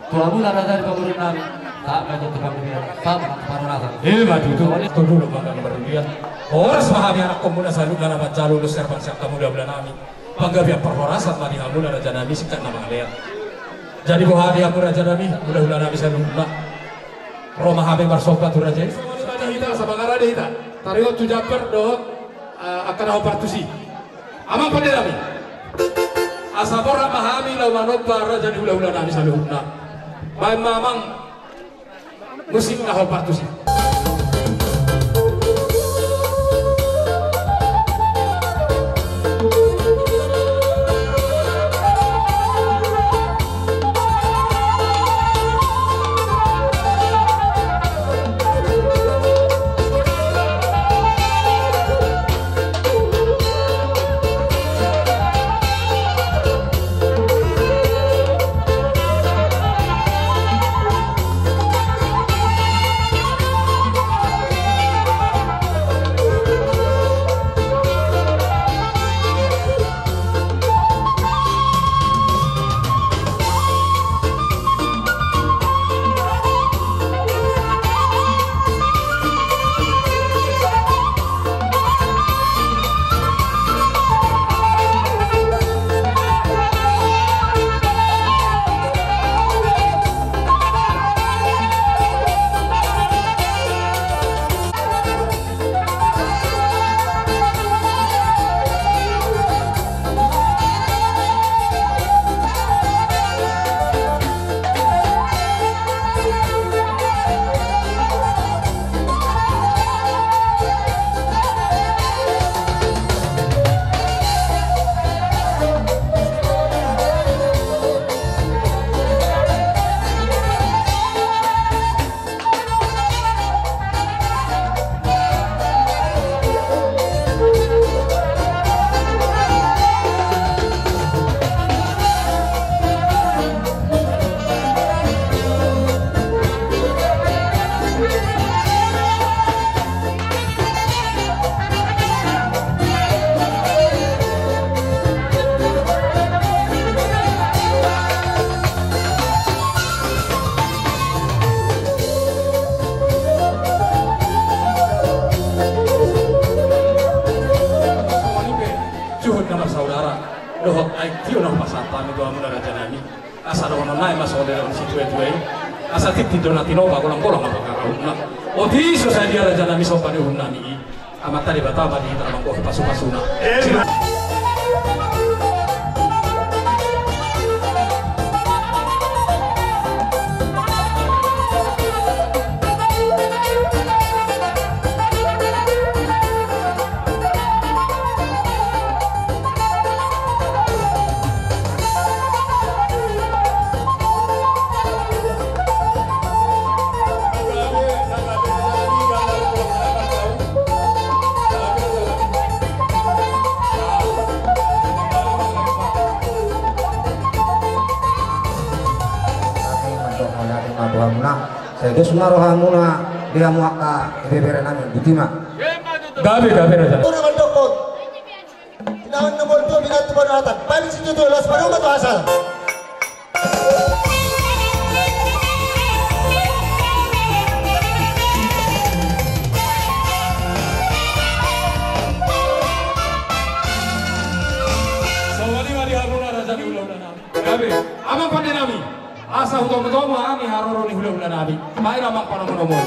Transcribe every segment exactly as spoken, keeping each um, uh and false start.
Tu hamuna raja ni pamoruon nami, sahat ma i tu panggabean, sahat ma tu parhorasan. Ima tutu. Tolu do manggabean. Horas ma hami anakkonmuna saluhutna na manjalo ulos herbang sian hamuna nami. Panggabean parhorasan ma di hamuna raja nami, singkat na mangalean. Jadi boha di hamu raja nami, hulahula nami saluhutna. Ro ma hami marsomba tu raja i. Songon i ma di hita, asa mangarade hita. Taringot tu jambar dohot, eh, angka na hombar tusi. Amang pande nami. Asa borhat ma hami laho manomba raja ni hulahula nami saluhutna. Baen ma amang musik na hombar tusi. Suhut na marsaudara dohot aek tio na hupasahat hami tu hamuna raja nami. Asa dohonon nami ma songon didok ni situatua i. Asa tintin do na tinopa, golanggolang ma pangkarahutna. Oti so sadia raja nami somba ni uhum nami i. Amanta Debata ma di hita na manggohi pasupasuna. Sai dos ma rohamuna di hamu angka ibebere nami, botima. Gabe, gabe raja. Ora mandokon. Tinaon na molo tu binatang tu panahatan, paling situ tu las padong tu asal. Songon i ma di hamuna raja ni hulahula nami. Gabe. Amang pande nami. Asa hutomutomu hami haroro ni hulahula nami. Baen amang panomunomu.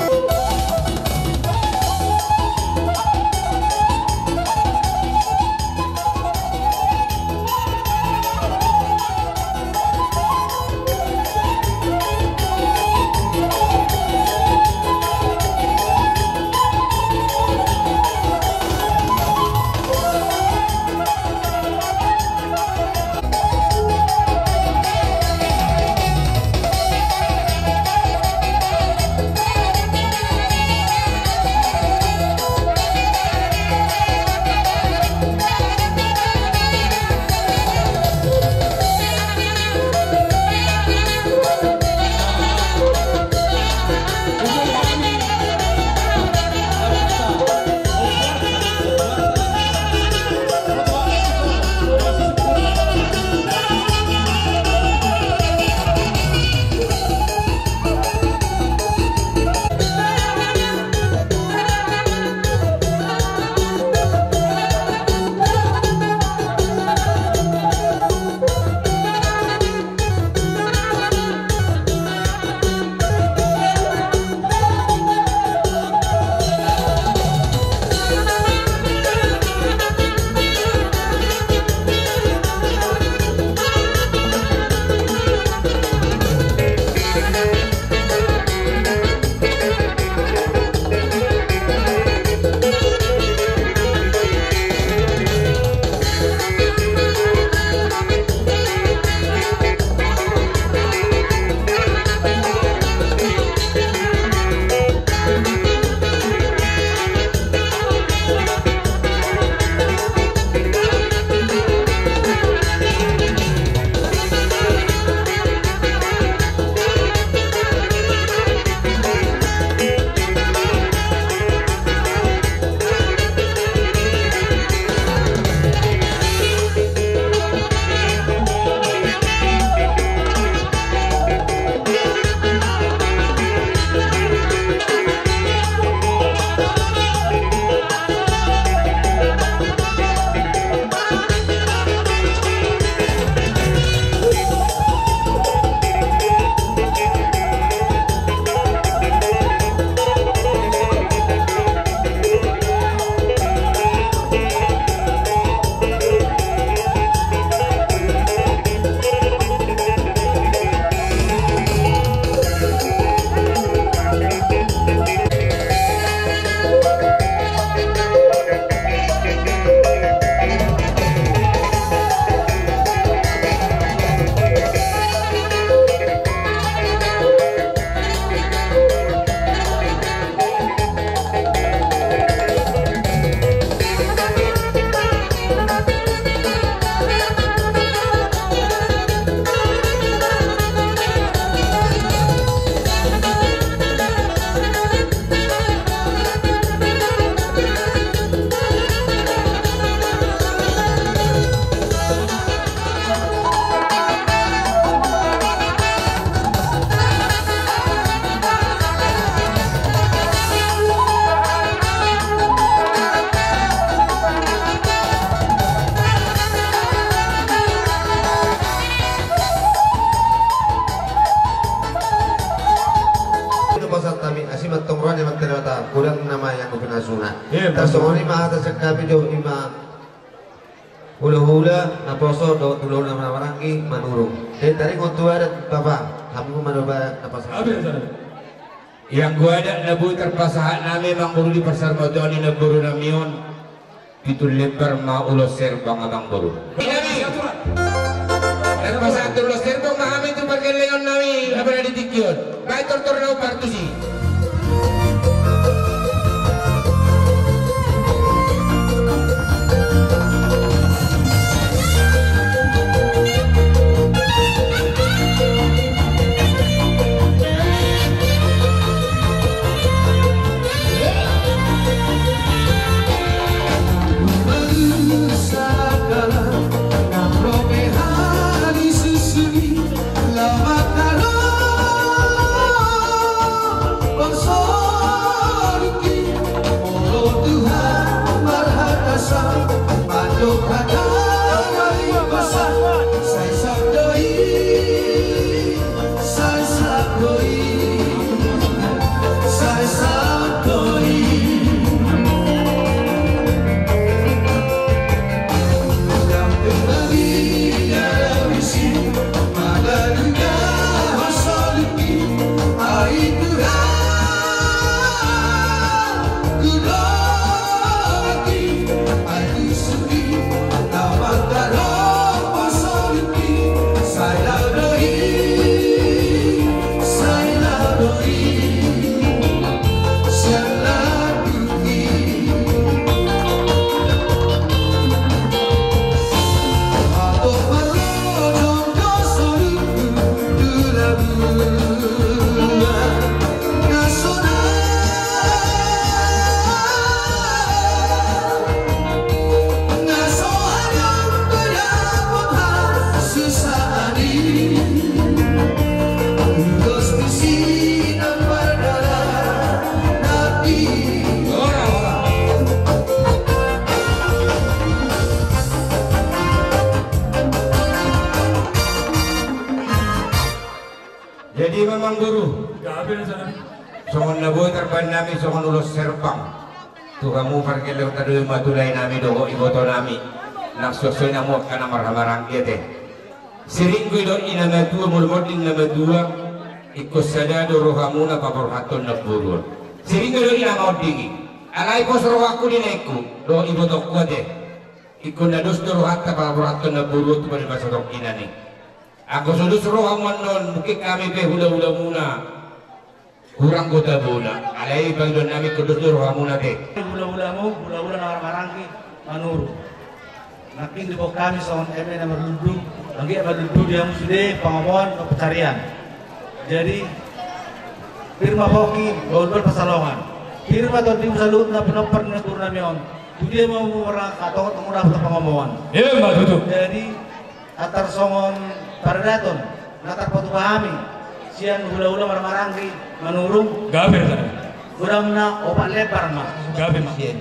Asi ma antong roha ni Amanta Debata, godang nama i anggo pinasuna. Tarsongon i ma hata sian hami dohot i ma hulahula naposo dohot hulahula na marhahamaranggi Manurung. Jadi taringot tu adat, Bapa, hamu ma doba na pasahat. Ia anggo adat na boi tarpasahat nami, amang boru, di parsarmatua ni namboru nami on, pitu lembar ma ulos serbang, amang boru. Tarpasahat ulos serbang ma hami tu pargellengon nami, apala di tingki on. Baen tortor na umpar tusi. Jadi, amang boru, songon na boi tarbaen nami songon ulos serbang tu hamu pargellengonta, dohot i ma tu lae nami dohot iboto nami, nang suan songon i hamu angka na marhahamaranggi, ate. Siringgo i dohot i na matua, molo monding na matua, ingkon sada do rohamuna paborhathon namboru on. Siringgo i dohot i na monding i. Alai pos rohangku di laengku dohot ibotongku, ate. Ingkon na dos do rohanta paborhathon namboru on tu pande pasatongkinan i. Anggo so dos rohamu annon, mungkin hami pe hulahulamuna hurang do tabona. Alai pangidoan nami ingkon dos do rohamuna, ate. Hulahulamu, hulahula na marhahamaranggi Manurung. Nangkin diboan hami songon eme na marlundu, anggiat marlundu di hamu sude pangomoan dohot pansarian. Jadi, pir ma pongki, bahulbahul pansalongan. Pir ma tondimu saluhutna pinompar ni namboru nami on. Tu dia ma hamu marangkat, tongon hamu dapot pangomoan. Ima tutu. Jadi, antar songon paradaton na tarpatupa hami sian hulahula marhahamaranggi Manurung. Gabe ma. Godangna opat lembar ma. Gabe ma. Sian.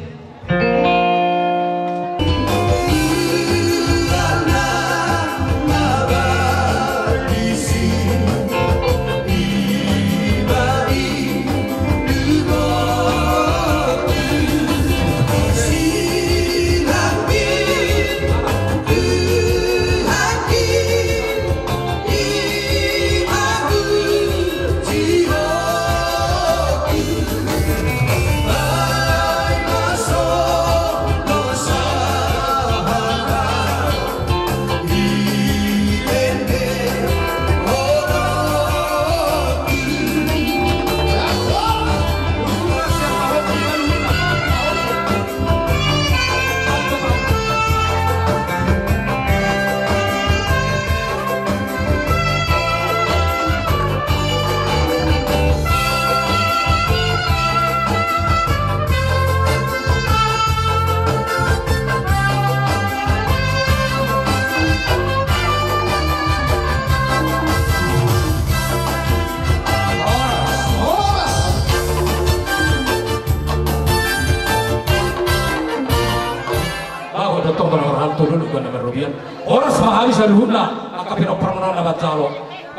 Horas ma hami saluhutna angka pinompar na manjalo.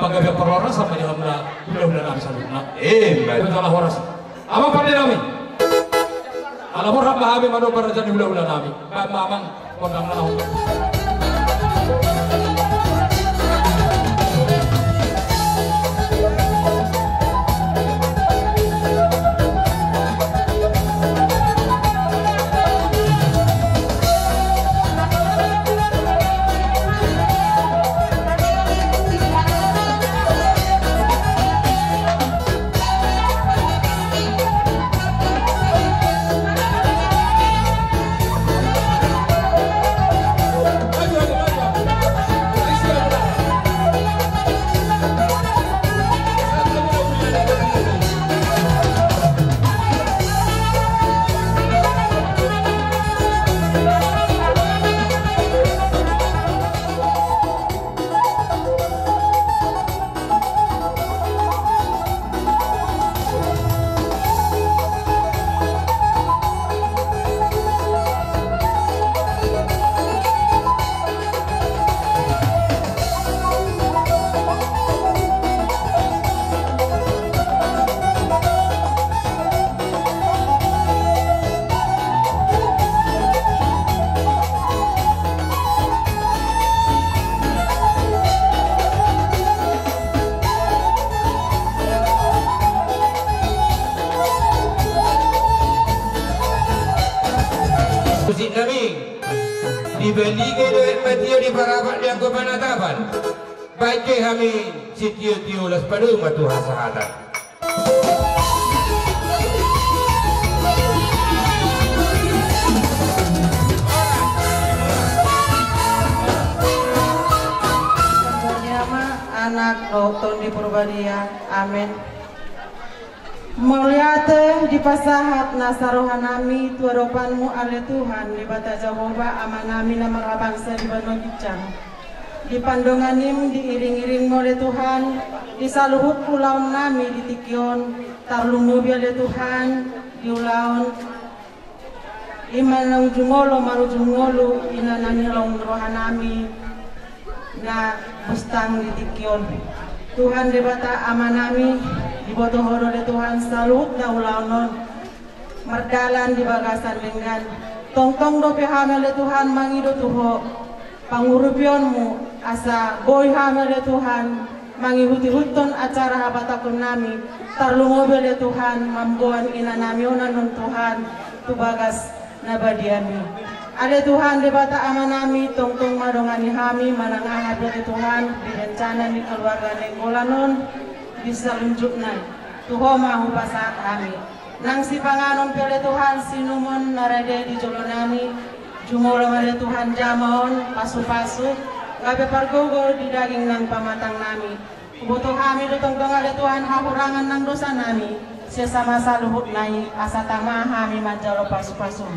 Panggabean parhorasan ma di hamuna hulahula nami saluhutna. Emma. Jala horas. Amang pande nami. Ala borhat ma hami manomba raja ni hulahula nami. Baen ma amang gondang na hon. Musik nami, di Baliga do aek ma tio, di Parapat di angka panatapan. Baen jo hami sitio-tio, laos padomu ma tu hasahatan. Di Ama, Anak, dohot Tondi Porbadia. Amen. Mauliate dipasahat nasa roha nami tu adopanmu ale Tuhan Debata Jahowa, Ama nami na marhabangsa di banua ginjang. Di pandonganim, diiring-iringmu ale Tuhan di saluhut ulaon nami di tingki on, tarlumobi ale Tuhan di ulaon i ma na ujung olo marujung ngolu, ina nami, holong ni roha nami na bustang di tingki on. Tuhan Debata Ama nami, diboto Ho do ale Tuhan saluhutna ulaon on mardalan di bagasan denggan. Tongtong dope hami ale Tuhan mangido tu Ho pangurupionmu, asa boi hami ale Tuhan mangihuti-ihuthon acara habatahon nami, tarlumobi ale Tuhan mamboan ina nami on annon Tuhan tu bagas na badiami. Ale Tuhan Debata Ama nami, tongtong ma dongani hami manang aha pe ale Tuhan di rencana ni keluarga Nainggolan on di salunjukna, tu Ho ma hupasahat hami. Nang sipanganon pe ale Tuhan, siinumon na rade di jolo nami, jumolo ma ale Tuhan jama on pasu-pasu, gabe pargogo di daging nang pamatang nami. Huboto hami do tongtong ale Tuhan hahurangan nang dosa nami, sesa ma saluhutna i, asa tama hami manjalo pasu-pasum.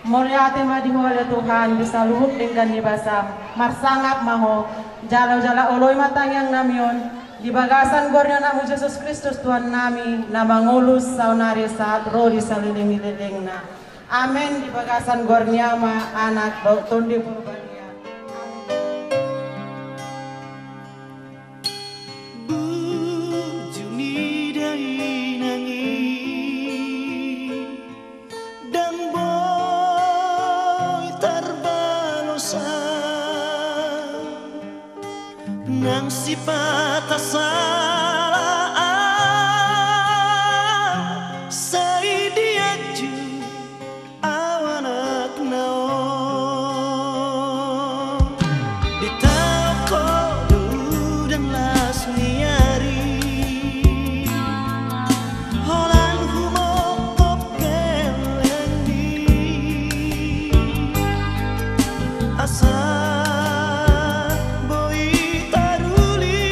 Mauliate ma di Ho ale Tuhan di saluhut denggan ni basam. Marsangap ma Ho, jalo jala oloi ma tangiang nami on di bagasan goar ni Anakmu Jesus Kristus Tuhan nami, na mangolu saonari sahat ro di saleleng ni lelengna. Amen. Di bagasan goar ni Ama, Anak, dohot Tondi Porbadia. Bujur ni dainang i ndang boi tarbalosan, nang sipata sala au sai dianju au anakna on. Ditaon ho do udan las ni ari, holan humongkop gellengmi, asa boi taruli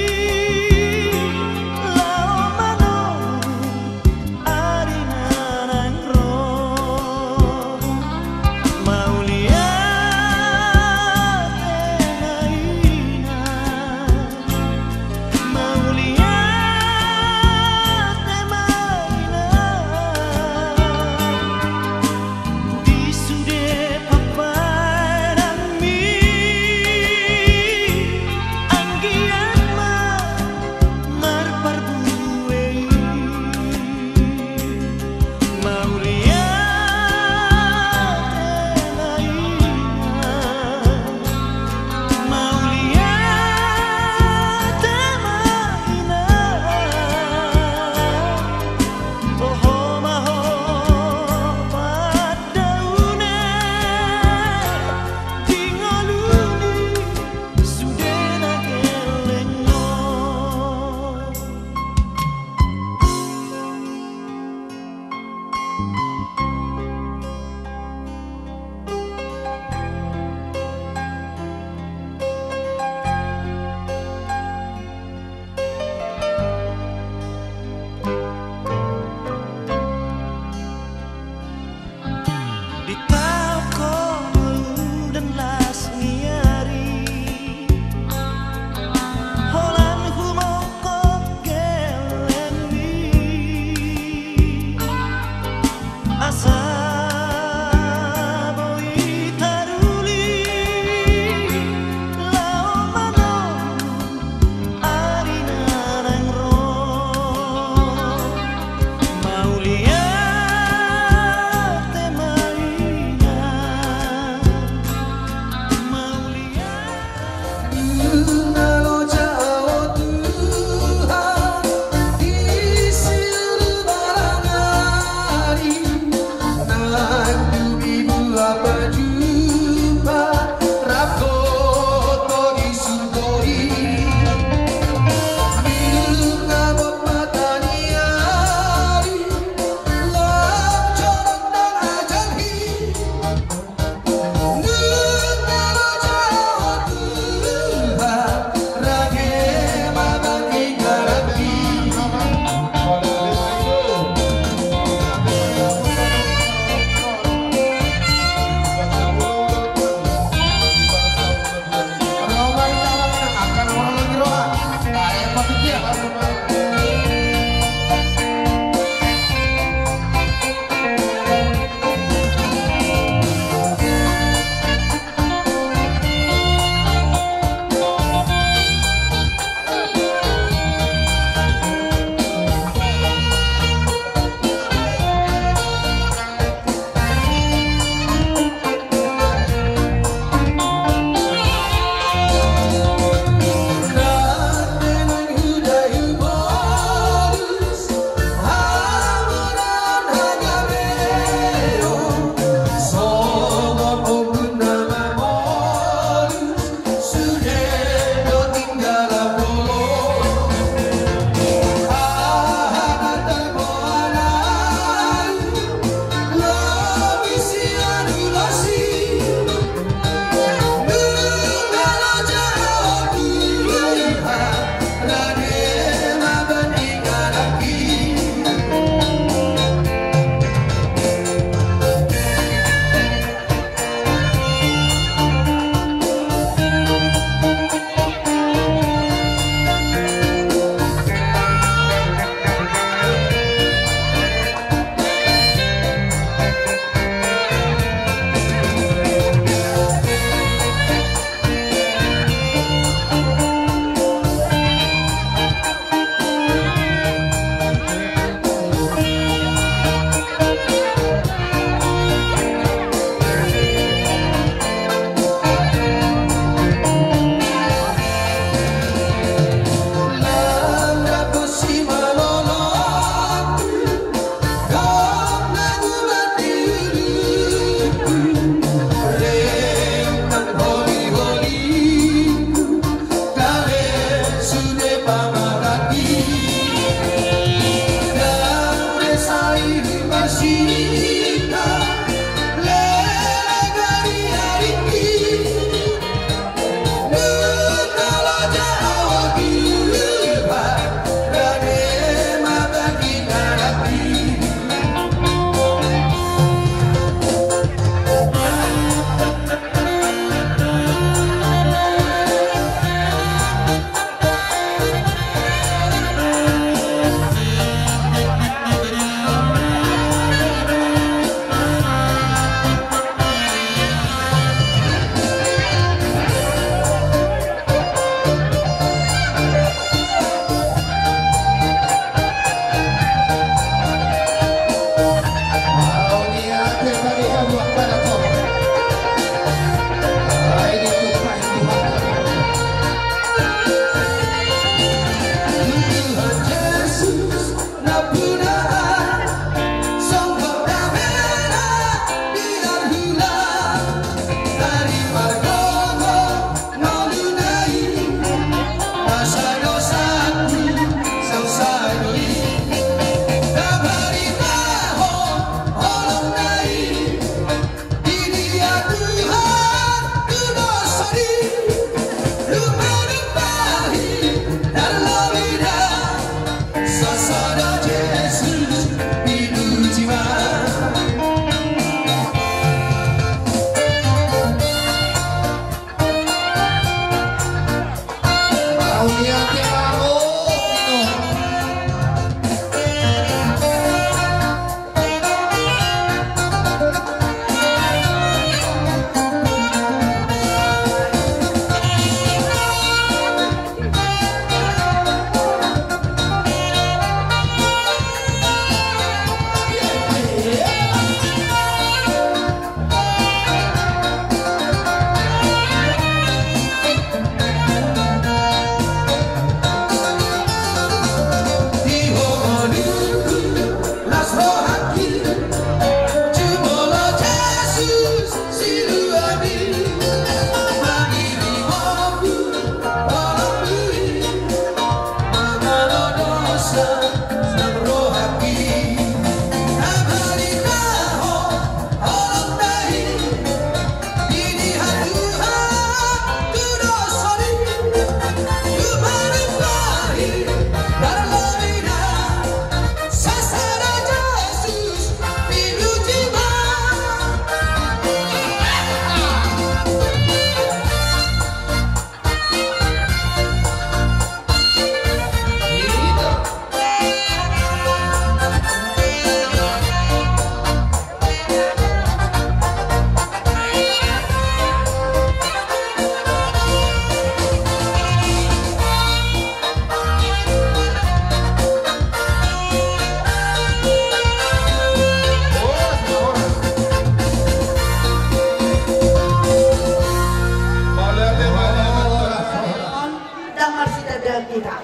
Ndang marsitandaan hita.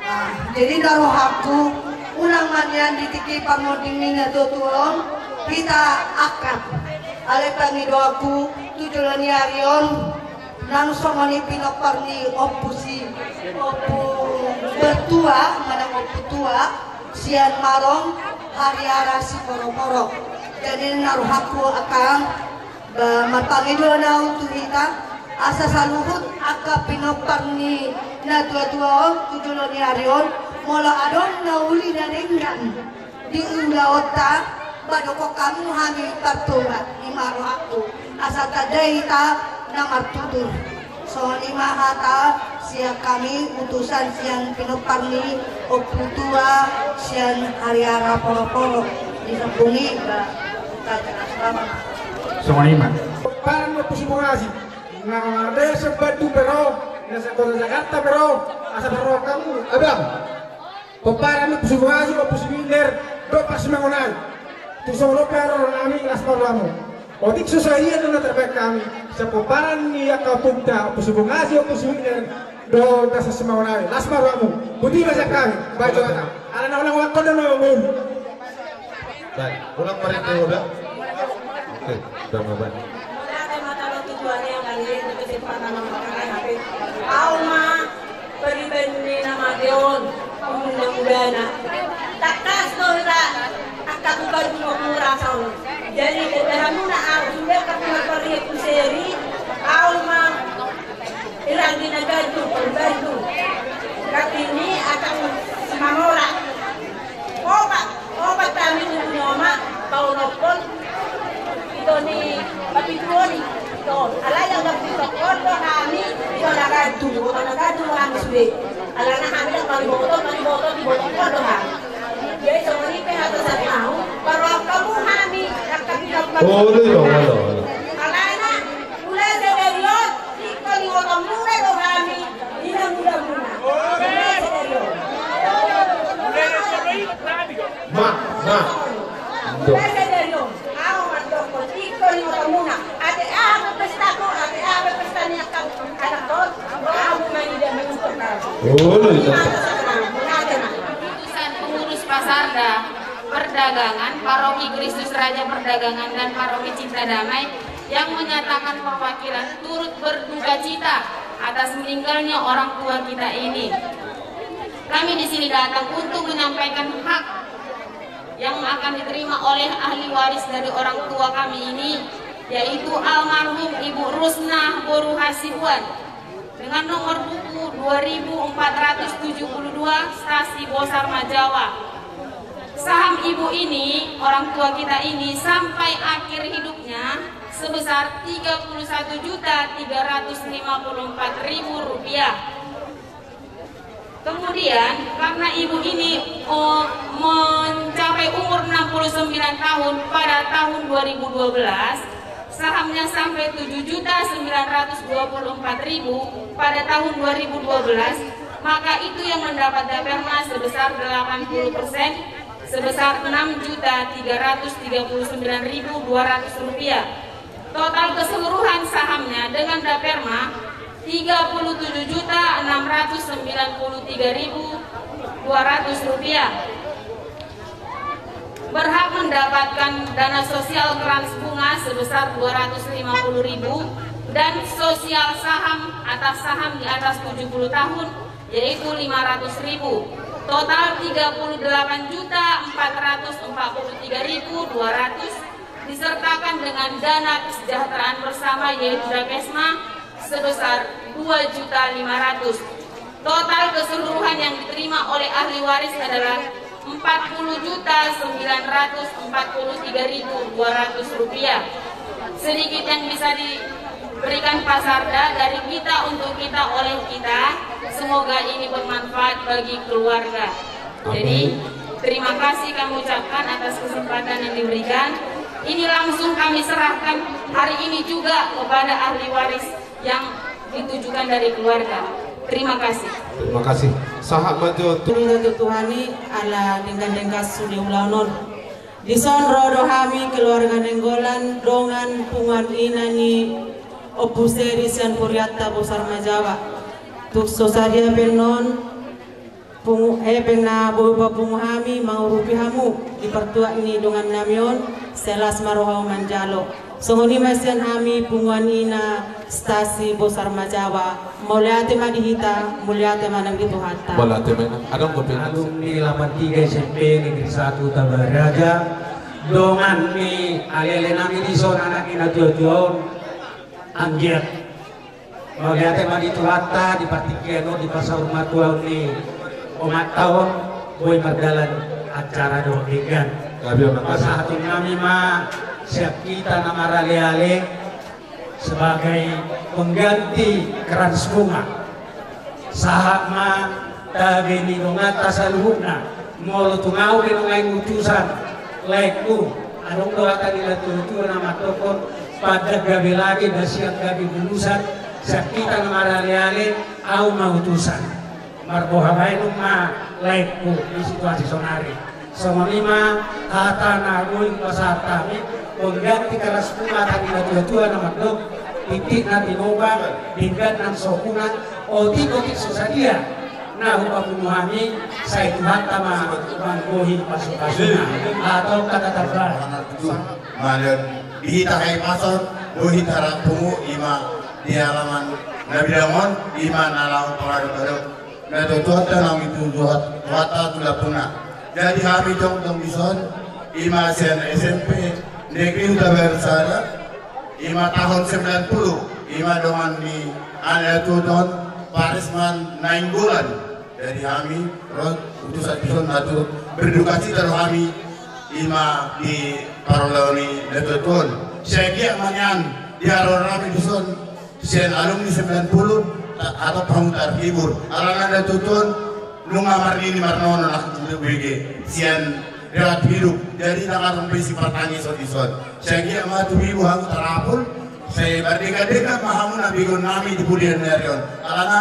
Ah, jadi na rohangku, unang ma nian di tingki pangonding ni natuatua on hita akrab. Alai pangidoanku tu joloan ni ari on, nang songon i pinompar ni Ompu si, Ompu Bertua manang Ompu Tua sian Marong, Hariara Siporop-porop. Jadi na rohangku, angka amang, ba marpangidoan ahu tu hita, asa saluhut angka pinompar ni natuatua on tu joloan ni ari on, molo adong na uli na denggan di ulaonta, padokkon hamu hami partobat, i ma rohangku, asa tanda hita na martutur. Songon i ma hata sian hami utusan sian pinompar ni Ompu Tua sian Hariara Porop-porop, disambungi ba. Songon i ma. Pomparan ni Ompu Sibongasi, na desa Bandung pe ro, na se-Kota Jakarta pe ro, asa parrohahon hamu, abang. Pomparan ni Ompu Sibongasi, Ompu Sibingder, dohot Parsimangunan. Tung so molo pe ro nami, las ma rohamu. Otik so sadia do na tarbahen hami sian pomparan ni angka ompunta, Ompu Sibongasi, Ompu Sibingder, dohot Parsimangunan. Las ma rohamu. Boti ma sian hami. Baik, coba. Ala na ulang-ulang kau do na ngolu. Baik, ulang marende uda. Oke, uda ma baen. Ahu ma pariban ni na mate on, muna-munana. Tangkas do hita angka Baru mau kurang saur. Jadi, dalam muna au, sudah kami pergi ku seri, au ma, irang di nagadu, baru. Katini akan mamora. Opat, opat kami tu noma, bau nopon. Ito ni, tapi tuoni. Ito, ala yang gak bisa kondo kami, ito nagadu, ito nagadu kami sudah. Ala na kami dah kami boto, kami boto, di boto kondo kami. Jadi, songon i pe hata satu au, baru kamu kami, kami. Oh, udah, udah, udah, udah. Alana, mulai dari on, iko ni otom muna do kami, ina muna muna. Mulai dari on. Ma, ma. Mulai dari on. Au mandok, iko ni otom muna. Ate aha pesta ko, ate aha pesta ni anak, anak ko, au manida mengumpulkan. Oh, udah. Ina hata satu au, muna ate ma. Keputusan pengurus Pasarda Perdagangan, Paroki Kristus Raja Perdagangan, dan Paroki Cinta Damai yang menyatakan perwakilan turut berduka cita atas meninggalnya orang tua kita ini. Kami di sini datang untuk menyampaikan hak yang akan diterima oleh ahli waris dari orang tua kami ini, yaitu almarhum Ibu Rusna boru Hasibuan, dengan nomor buku dua ribu empat ratus tujuh puluh dua, Stasi Bosar Majawa. Saham ibu ini, orang tua kita ini, sampai akhir hidupnya sebesar tiga puluh satu juta tiga ratus lima puluh empat ribu rupiah. Kemudian, karena ibu ini, oh, mencapai umur enam puluh sembilan tahun pada tahun dua ribu dua belas, sahamnya sampai tujuh juta sembilan ratus dua puluh empat ribu pada tahun dua ribu dua belas, maka itu yang mendapat daperma sebesar delapan puluh persen, sebesar enam juta tiga ratus tiga puluh sembilan ribu dua ratus rupiah. Total keseluruhan sahamnya dengan daperma tiga puluh tujuh juta enam ratus sembilan puluh tiga ribu dua ratus rupiah. Berhak mendapatkan dana sosial krans bunga sebesar dua ratus lima puluh ribu dan sosial saham atas saham di atas tujuh puluh tahun, yaitu lima ratus ribu. Total tiga puluh delapan juta empat ratus empat puluh tiga ribu dua ratus disertakan dengan dana kesejahteraan bersama, yaitu Dakesma, sebesar dua juta lima ratus. Total keseluruhan yang diterima oleh ahli waris adalah empat puluh juta sembilan ratus empat puluh tiga ribu dua ratus rupiah. Sedikit yang bisa diberikan Pasarda dari kita untuk kita oleh kita. Semoga ini bermanfaat bagi keluarga. Jadi, amin. Terima kasih kami ucapkan atas kesempatan yang diberikan. Ini langsung kami serahkan hari ini juga kepada ahli waris yang ditujukan dari keluarga. Terima kasih. Terima kasih. Sahat ma jo tu. Tuhan i ala denggan-denggan sude ulaon on. Dison ro do hami keluarga Nainggolan dongan punguan ina ni Ompu Seri sian Purianta Bosar Majawa. Tung so sadia pe annon, pungu, hepeng na boi papungu hami mangurupi hamu di partuat ni dongan nami on, sai las ma roha manjalo. Songon i ma sian hami punguan ina Stasi Bosar Majawa. Mauliate ma di hita, mauliate ma nang di Tuhanta. Mauliate ma nang. Adong dope nang. Alumni delapan tiga S M P Negeri Satu Tabaraja, dongan ni ale-ale nami dison, anak ni na tua-tua on. Anggiat mauliate ma di Tuhanta, di partingkian on, di pasaur matua on ni omanta on, boi mardalan acara dohot denggan. Gabe ma. Pasahaton nami ma sian hita na marale-ale sebagai pengganti krans bunga. Sahat ma tabe ni donganta saluhutna. Molo tung ahu pe nunga utusan, laengku, adong do hata ni na tua-tua na mandokkon, pandang gabe lage, basian gabe bulusan. Sian hita na marale-ale, ahu ma utusan. Marboha baenon ma laengku di situasi sonari. Songon i ma hata na boi pasahat hami, pengganti krans bunga, hata ni na tua-tua na mandok, titik na tinopa, denggan nang so unang, otik-otik so sadia na hupapungu hami, sai Tuhanta ma manggohi pasu-pasuna. Atau kata tamba. Malion di hita haimason, boi hita rampungu, i ma di alaman na bidang on, i ma na laho paradok-adok na tua-tuanta, naung dituju Tuhanta tu lambungna. Jadi hami jongjong dison, Ima sian S M P Negeri Hutabarat sada, ima tahun sembilan puluh, ima dongan ni anak tuton Parisman Nainggolan. Jadi hami ro utusan dison na turut berduka cita do hami ima di parulaon ni na tuton. Sian dia manian di aron hami dison sian alumni sembilan puluh atau pamutar hibur. Alana na tuton nunga marnini marnono na hibur bege sian riwayat hidup. Jadi na marumpe si pertangis on dison. Sian dia ma tu hibur hamu tarapul. Sai berdeka-deka ma hamu na begeon nami di pudian ni ari on. Alana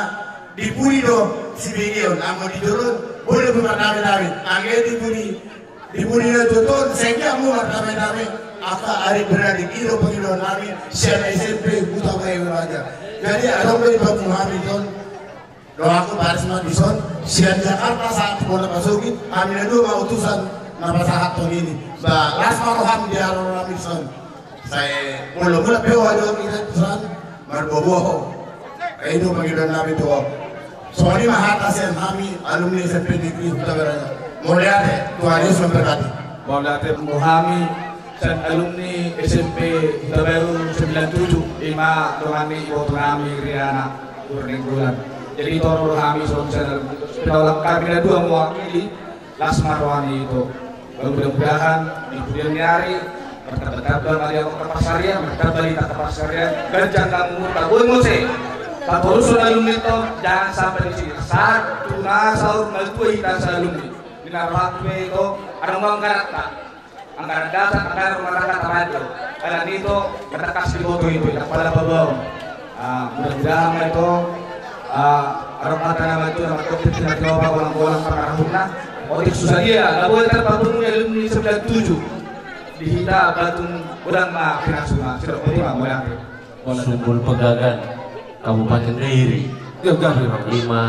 di pudi do si begeon, anggo di jolo on boi do marnami-nami. Angge di pudi, di pudi na tuton, sai dia hamu marnami-nami. Angka ari beradik i do pangidoan nami sian S M P Hutabarat Raja. Jadi adong do i pamu hami ton. Doaku Parisman dison sian Jakarta sahat tu Kota Pasogit, hami na dua ma utusan na pasahathon i. Ba las ma roham di aron hami dison. Sai molo mula pe ho adong ina tusan marboboho. Ai do pangidoan nami tu ho. Songon i ma hata sian hami alumni S M P Negeri Hutabarat. Mauliate, Tuhan Yesus memberkati. Mauliate tu hami sian alumni S M P Hutabarat sembilan tujuh, ima dongan ni iboto nami Riana Urnenggolan. Jadi toro do hami songon sian alumni. Pinolang hami na dua mewakili. Las ma roha ni ito. Mudah-mudahan di kemudian hari martamba-tamba ma di angka parsarian, martamba di angka parsarian, ganjang hamu umur, tabo muse. Tatorushon alumni on, jangan sampai di sini. Sahat tu na saur matua hita sian alumni. Di na rohangku pe ito, adong anggaran ta. Anggaran dasar, anggaran rumah tangga tabaen do. Alani ito, martangkas diboto ito, inda pala pabaon. Ah, mudah-mudahan ma ito, ah, adong hata na manjua, na mantong, na tinopa, golang-golang pangarahutna. Otik so sadia, na boi tarpapungu ni alumni sembilan tujuh. Di hita Batu Godang ma pinasuna, sidok boti ma, mauliate. Sumbul Pegagan, Kabupaten Dairi. Ima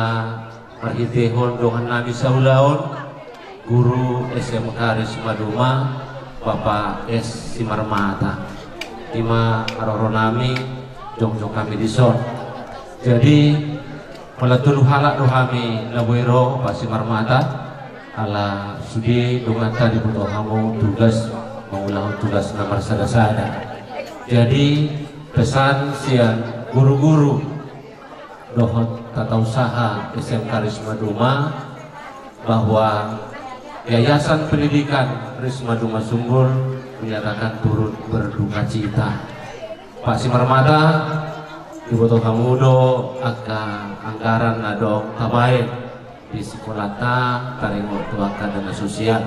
marhitehon dongan nami saulaon, guru S M K Risma Duma, Bapak S Simarmata. Ima haroro nami jongjong hami dison. Jadi, molo tolu halak do hami na boi ro, Pak Simarmata, ala sude donganta diboto hamu tugas mangulahon tugas na marsada-sada. Jadi, pesan sian guru-guru dohot tata usaha S M K Risma Duma bahwa Yayasan Pendidikan Risma Duma Sumbul menyatakan turut berduka cita. Pak Simarmata, diboto hamu do angka anggaran na dong tabaen di sekolahta taringot tu angka dana sosial.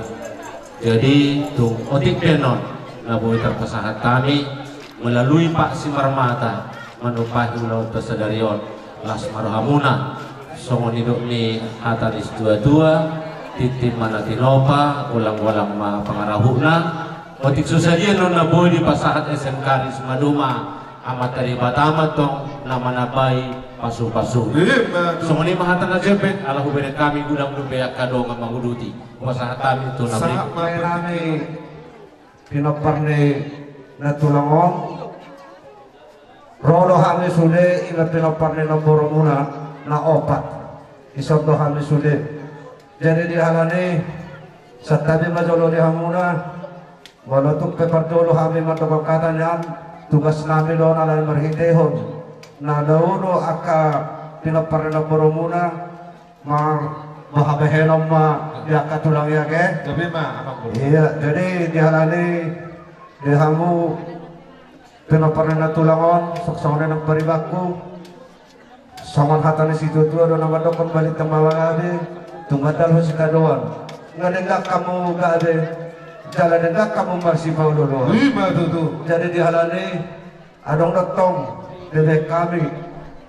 Jadi tung otik pe on na boi tarpasahat hami melalui Pak Simarmata manumpahi ulaonta sadari on. Las ma rohamuna. Songon nidok ni hata ni situa-tua, tintin ma na tinopa, golang-golang ma pangarahutna. Otik so sadia on na boi dipasahat S M K Risma Duma, Amanta Debata ma tong na manambai pasu-pasu. Songon i ma hata na jempek, ala hubereng hami godang dope angka dongan manguduti. Hupasahat hami tu na berikut. Pinompar ni na tulang on. Ro do hami sude, ima pinompar ni namborumuna na opat. Dison do hami sude. Jadi di halani santabi ma jolo di hamuna. Molo tung pe parjolo hami mandok hata nian, tugas nami do on ala ni marhitehon na dao do angka pinompar ni namborumuna. Mar, boha bahenon ma di angka tulang i ate. Gabe ma, Amang Boru. Iya, jadi di halani di hamu pinompar ni na tulang on, songon songon i nang paribanku. Songon hata ni situa-tua do na mandokkon, balintang ma gabe, tung andalhon sitadoan. Nga denggan hamu gabe, jala denggan hamu marsipaolo-oloan. Ima tutu. Jadi di halani Adong do tong, bebek hami,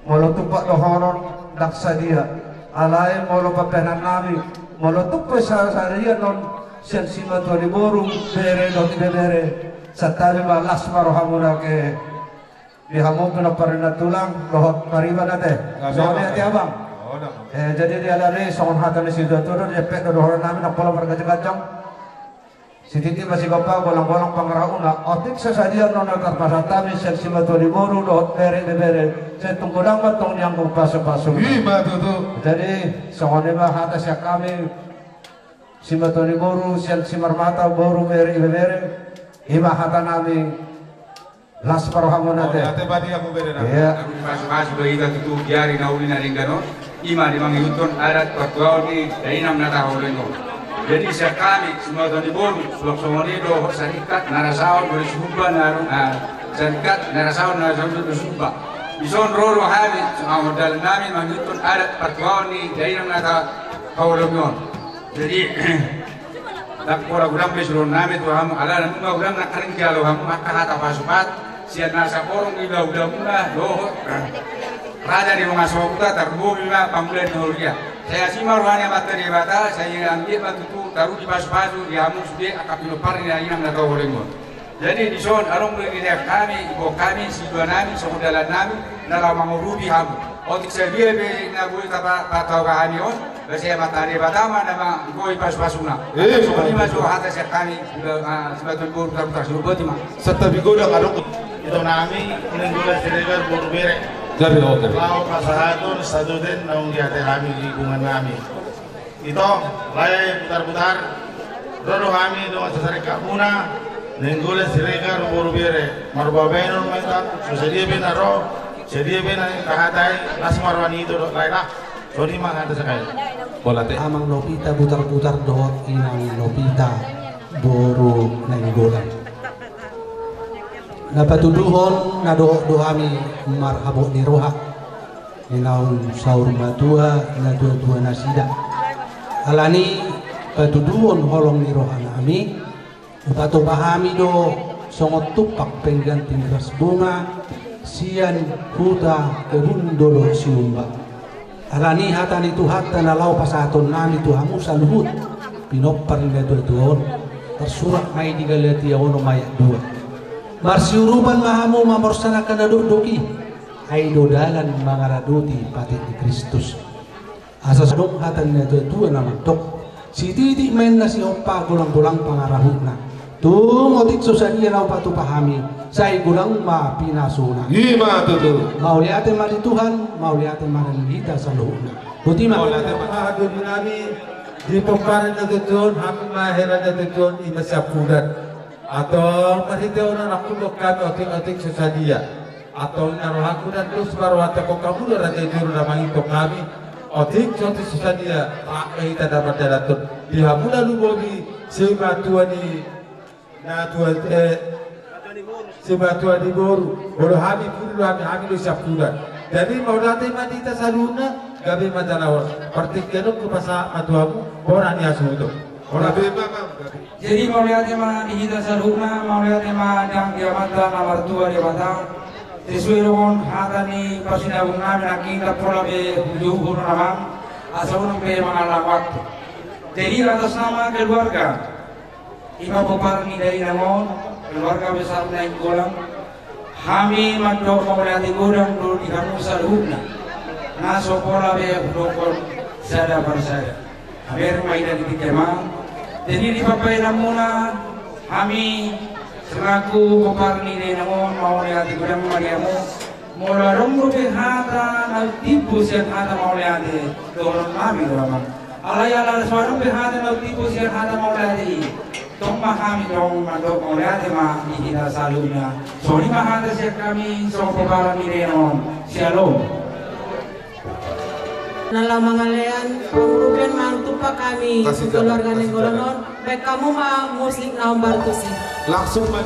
molo tumpak dohonon, ndang sadia. Alai molo pambahenan nami, molo tumpak sa-, sadia non, sian simatua ni boru, bere dohot ibebere, santabi ma, las ma rohamuna ate. Di hamu pinompar ni na tulang, dohot pariban ate. Songon i ate, Abang. Eh, jadi di halani songon hata ni situa-tua do, jempek do dohonon nami, ndang pola marganjang-ganjang. Sititi ma sigompa, golang-golang pangarahutna, otik so sadia non na tarpasahat hami sian simatua ni boru dohot bere ibebere, sai tung godang ma tong nianggo pasu-pasu. Ima tutu. Jadi songon i ma hata sian hami, Simatua ni boru sian Simarmata, boru Bere, ibebere, ima hata nami. Las ma rohamu, ate. Ate, boti ma, bere nami. Ia. Pasupasu do hita tutu di ari na uli na denggan on, ima di mangihuthon adat partuaon ni dainang na taholongi on. Jadi sian hami simatua ni boru, suang songon i do sarikat na rasahon, boru Sihumba na ro, ah, sarikat na rasahon, na rasahon do Sihumba. Dison ro do hami, songon dalan nami mangihuthon adat partuaon ni dainang na taholongi on. Jadi, ndang pola godang be suruon nami tu hamu, alana nunga godang nangkaning dialo hamu angka hata pasupasu sian na saporong ni hulahula muna dohot raja ni bongasohuta, tarlumobi ma pangula ni huria. Sai asi ma roha ni Amanta Debata, sai anggiat ma tutu tarugi pasupasu di hamu sude angka pinompar ni dainang na taholongi on. Jadi dison adong do didok hami, iboan hami, sidua nami, songon dalan nami na laho mangurupi hamu. Otik sadia be na boi tapa-, patau hami on, basa i ma, Amanta Debata ma na manggoi pasupasuna. Eh, songon i ma jo hata sian hami, ah, simatua ni boru, tarbutar, boti ma. Santabi godang adong. Ito nami, Nainggolan Siregar boru Bere. Gabe, oh, gabe. Laho pasahathon satutu naung diate hami di lingkungan nami. Ito, lae, butar-butar. Ro do hami dongan sasarikat muna, Nainggolan Siregar boru Bere. Marbahenon ma hita, so sadia be na ro, sadia be na tahatai, las ma roha ni ito dohot lae, lah. Songon i ma hata sian hami. Bola te. Amang Nopita butar-butar dohot inang Nopita boru Nainggolan. Na patuduhon na dohot do hami marhabot ni roha ni naung saur matua, na tua-tua nasida. Alani patuduhon holong ni roha nami, hupatupa hami do songon tumpak pengganti miras bunga sian huta Kebun Dolok Sihumba. Alani hata ni Tuhanta na laho pasahaton nami tu hamu saluhut pinompar ni na tua-tua on, tarsurat ma i di Galatia onom ayat dua. Marsiurupan ma hamu mamorsan angka na dokdok i, ai do dalan mangaradoti patik ni Kristus. Asa songon hata ni na tua-tua na mandok, sititik ma inna sihompa, golang-golang pangarahutna. Tung otik so sadia na hupatupa hami, sai golang ma pinasuna. I ma tutu. Mauliate ma di Tuhan, mauliate ma di hita saluhutna. Boti ma. Mauliate ma. Haha, dodi nami, di pomparan na tua-tua on, hami ma hera na tua-tua on, ima siampudan. Antong marhite on anakku, dok hami otik-otik so sadia. Antong na rohangku na dos ma rohanta, hamu do raja ni jolo na mangihuthon hami. Otik so, otik so sadia, rap ma hita na mandalanhon. Di hamu na lumobi, simatua ni na tua, eh, simatua ni boru. Molo hami pudi do hami, hami do siampudan. Jadi mauliate ma di hita saluhutna, gabe ma jala horas. Partingkian on hupasahat ma tu hamu bona ni hasuhuton. Horas. Gabe ma, Amang, gabe. Jadi mauliate ma di hita saluhutna, mauliate ma di Amanta na martua Debata. Sesuai dohot hata ni pasinabung nami, nangkin ndang pola be hujou hurang, Amang, asa unang be mangallang waktu. Jadi atas nama keluarga, ima pomparan ni dainang on, keluarga besar Nainggolan, hami mandok mauliate godang do di hamu saluhutna, na so pola be hudokhon sada parsada. Habereng ma ida di tingki, Amang. Jadi di pambahenan muna, hami selaku pomparan ni dainang on, mauliate godang ma di hamu. Molo adong dope hata na timbo sian hata mauliate, dohonon nami do, Amang. Alai ala so adong dope hata na timbo sian hata mauliate i, tong ma hami tong mandok mauliate ma di hita saluhutna. Songon i ma hata sian hami songon pomparan ni dainang on. Syalom. Na laho mangalean, pangurupion ma tumpak hami tu keluarga Nainggolan on, baen hamu ma musik na hombar tusi. Langsung ma.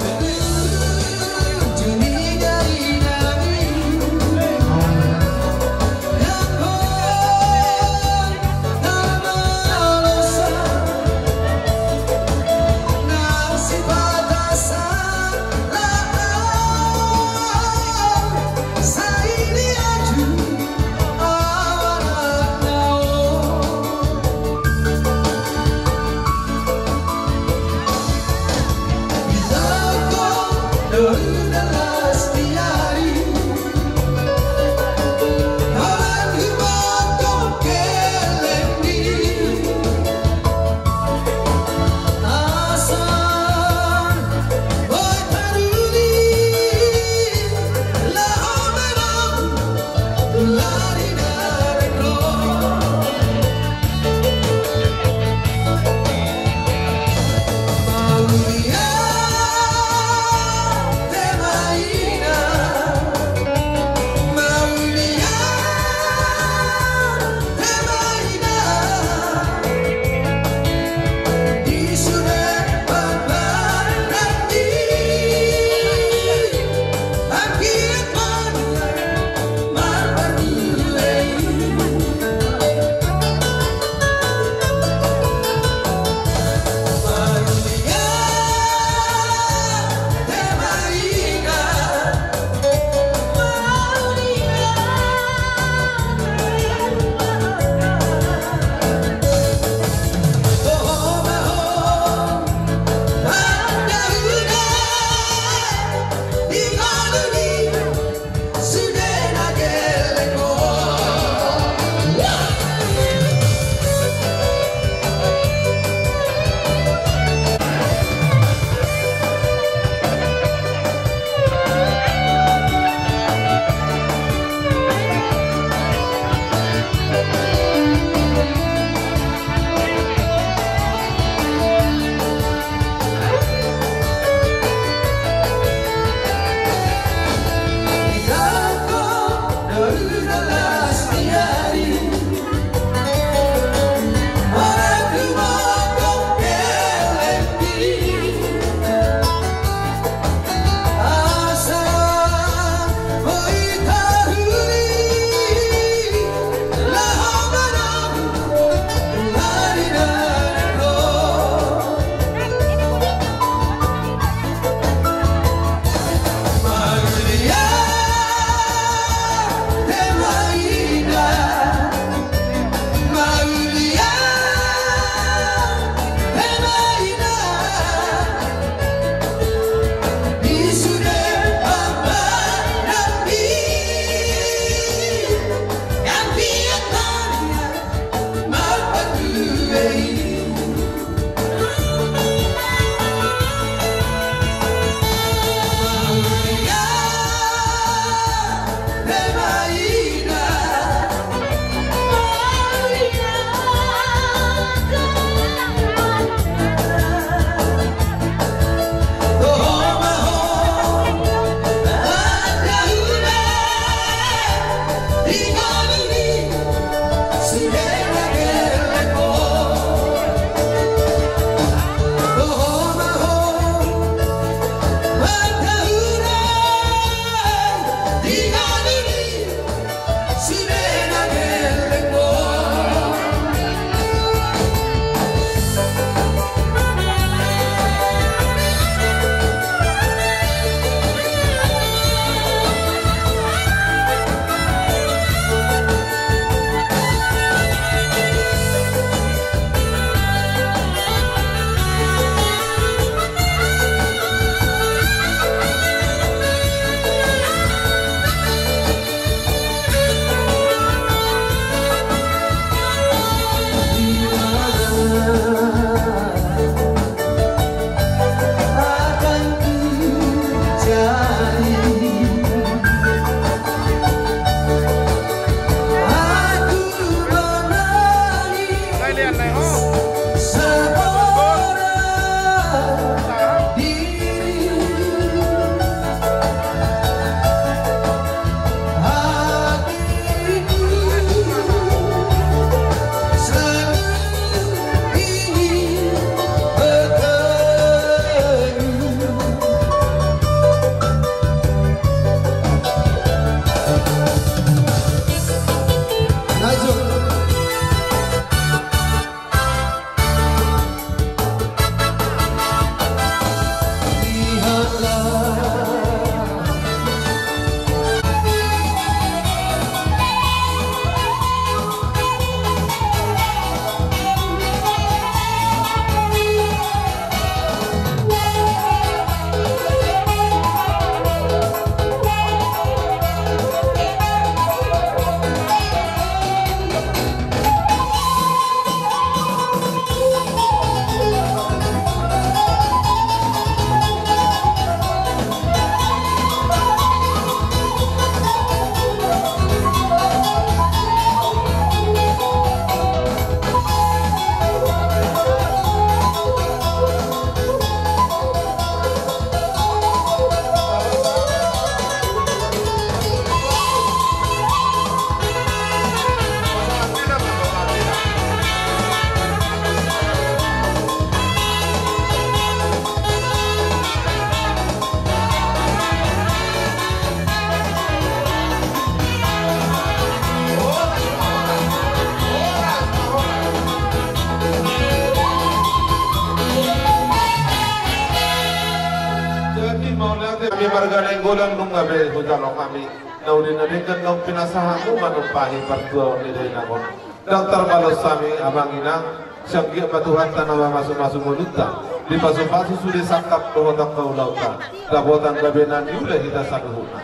Hami marga Nainggolan nunga be hujalo hami na uli na denggan naung pinasahatmu manumpahi partuaon ni dainang on. Ndang tarbalos hami amang inang, sai anggiat ma Tuhanta na mamasumasu ngolunta, dipasupasu sude sangkap dohot angka ulaonta, dapotan gabe na niula hita saluhutna.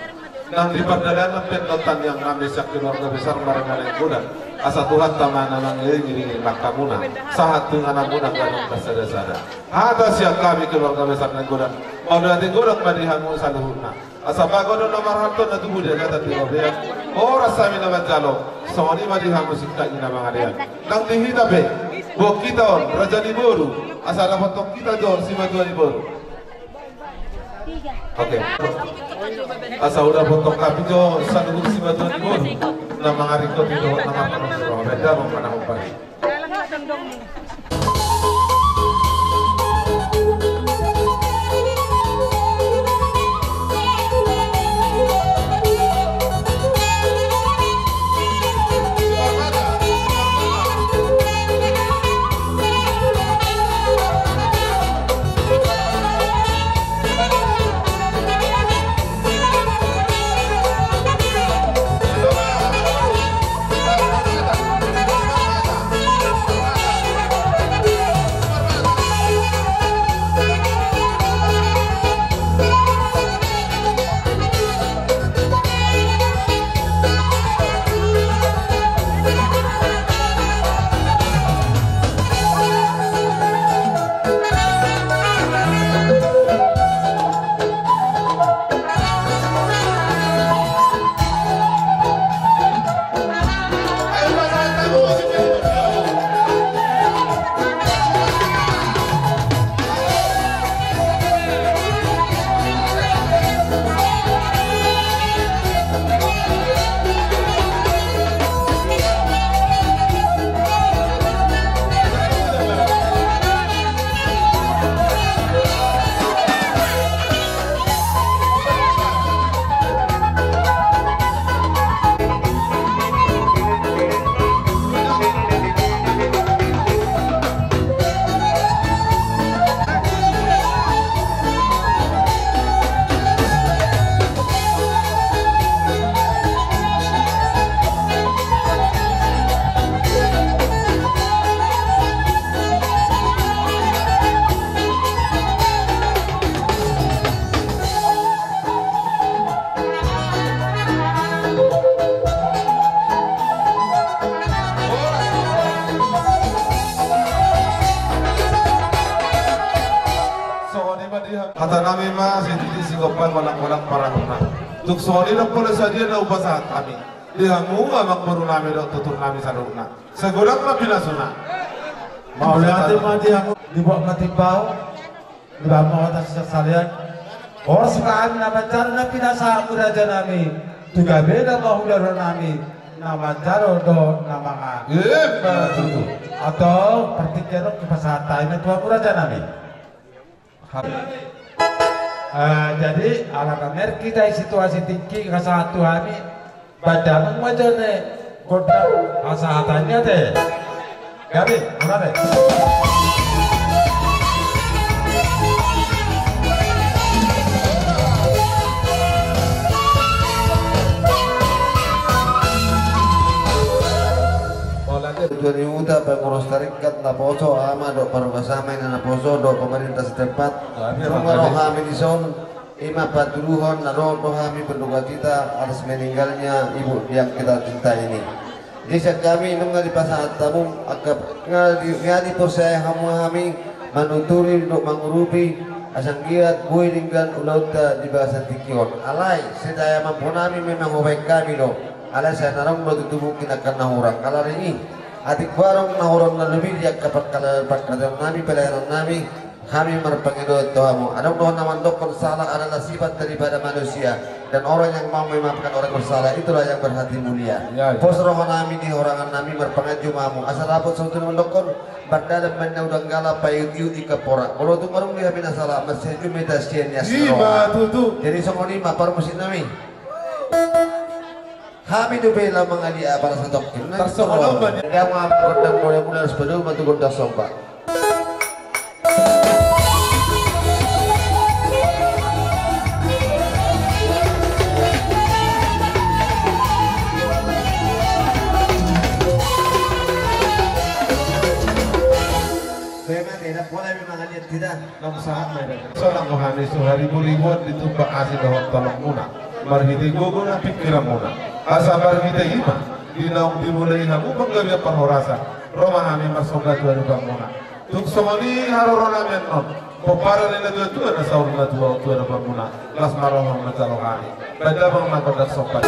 Nang di pardalanan pe on tangiang nami sian keluarga besar marga Nainggolan, asa Tuhanta ma na mangiringiring langkamuna sahat tu ingananmuna ganup marsadasada. Hata sian hami keluarga besar Nainggolan, mauliate godang ma di hamu saluhutna. Asa bagot do na marhalto na tubu di agatan di robean, horas hami na manjalo, songon i ma di hamu singkat ni na mangalean. Nang di hita pe, boan hita on raja ni boru, asa dapothon hita jo simatua ni boru. Oke. Asa hudapothon hami jo saluhut simatua ni boru na mangaringkoti dohot na marpanompa. Beda ma manahon pari. Hata nami ma sititi sigompa, golang-golang parahutna. Tung songon i do pola sadia na hupasahat hami di hamu amangboru nami dohot tutur nami saluhutna. Sai godang ma pinasuna. Mauliate ma di hamu, dibuat ma timbau. Di bamma hata sisasalian. Horas ma hami na manjalo na pinasahatmu raja nami, tu gabe na mahula roha nami, na manjalo dohot na manga. Ima tutu. Antong partingkian on hupasahat hami ma tu hamu raja nami. Eh, jadi ala na merek hita i situasi tingki, hupasahat tu hami. Badanmu ma jo ne gondang hasahatan ni ate. Gabe, murah deh. Tujuan ni huta pengurus tarikat naposo, ama dohot parhobas ama inang naposo dohot pemerintah setempat. Nunga ro hami dison. Ima panjuluhon na ro do hami berduka cita atas meninggalnya ibu yang kita cinta ini. Jadi sian hami nunga dipasahat hamu angka, nga di, nga diporsea hamu hami manuturi dohot mangurupi asa anggiat boi denggan ulaonta di bagasan tingki on. Alai sai daya mampu nami memang hubaen hami do. Alai sai na adong do tutu mungkin angka na hurang. Alani i, atik barang na hurang na lobi di angka pangkala-, pangkataion nami, pelayanan nami, hami marpangidoan tu hamu. Adong do na mandokkon sala adalah sifat daripada manusia, dan orang yang mau memaafkan orang bersalah itulah yang berhati mulia. Ya, ya. Pos roha nami di hurangan nami marpanganju ma hamu. Asa dapot sahutu na mandokkon, mardalan ma ninna udanggala, paiut-iut ingkon pora. Molo tung marungkil hami na sala, marsianjung ma hita sian i. Ima tutu. Jadi songon i ma parmusik nami. Hami dope laho mangalia apala satongkin. Tarsongon on ma. Dang ma gondang mula-mula, harus padomu ma tu gondang somba. Sahat ma i da. Sonang ma hami so haribu-ribuan ditumpak asi dohot tolongmuna. Marhite gogona pingkiranmuna. Asa marhite i ma di naung dimulai hamu panggabean parhorasan. Ro ma hami marsomba tu adopanmuna. Tung songon i haroronami annon. Pomparan ni natua-tua na saur matua tu adopanmuna. Las ma roha manjalo hami. Baen damang ma gondang somba.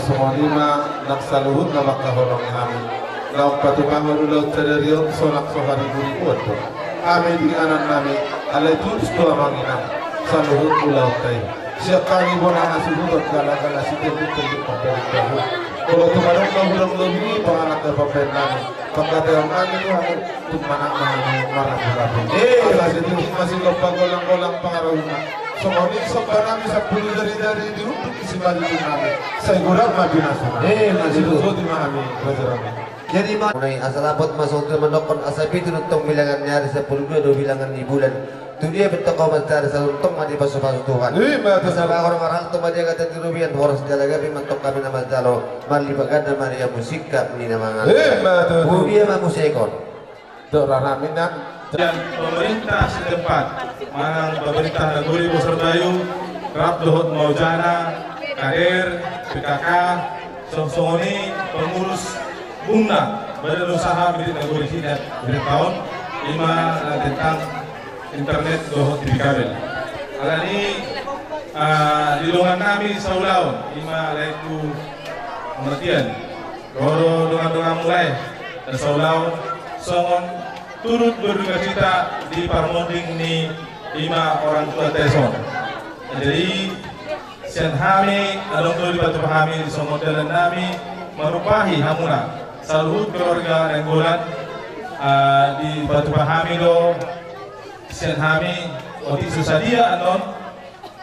Songon i ma nang saluhutna mangkaholongi hami. Naung patupahon ulaon sadari on sonang so haribu-ribuan do hami di inganannami, alai tutu do amang inang saluhut ulaonta i. Sian hami bona na suhut on, gala-gala sitenduk-tenduk pambahen dabu. Molo tung adong na hurang lobi i, panganan na pambahen nami. Pangkataion nami tu hami, tung manang manang marapun-rapun. Eh, asa sitinduk masih lompa golang-golang pangarahutna. Songon i somba nami sampulu jari-jari di unduk i, simalungun nami. Sai godang ma pinasuna. Eh, masih tu. Boti ma hami, raja nami. Jadi ma- Mulai asa dapot ma songon i mandokkon asa pitu do tong bilangan ni ari, sampulu dua do bilangan ni bulan. Tu dia pe tong ho mansari, saluhut tong ma dipasu-pasu Tuhan. Ima tutu. Asa bahen ma rahaton ma di agatan di robean, horas jala gabe ma tong hami na manjalo, marlipat ganda ma di hamu singkat ni na mangalap. Ima tutu. Tu dia ma musik on. Dok rarami na. Dan pemerintah setempat, manang pemerintah nagori Bosor Bayu, rap dohot maujana, kader, P K K, songon i pengurus bungna Badan Usaha Milik Nagori Hindat Hindat Taon, ima na tentang internet dohot T V kabel. Alani, ah, di dongan nami saulaon, ima laengku Mardian, ro do dongan-dongan mulai, na saulaon, songon turut berduka cita di parmonding ni ima orang tua ta dison. Jadi, sian hami, adong do dipatupa hami, songon dalan nami, marupahi hamuna, saluhut keluarga Nainggolan, ah, dipatupa hami do, sian hami, otik so sadia annon,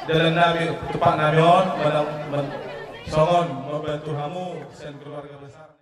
dalan nami, tupak nami on, manang, man-, songon, mambantu hamu, sian keluarga besar.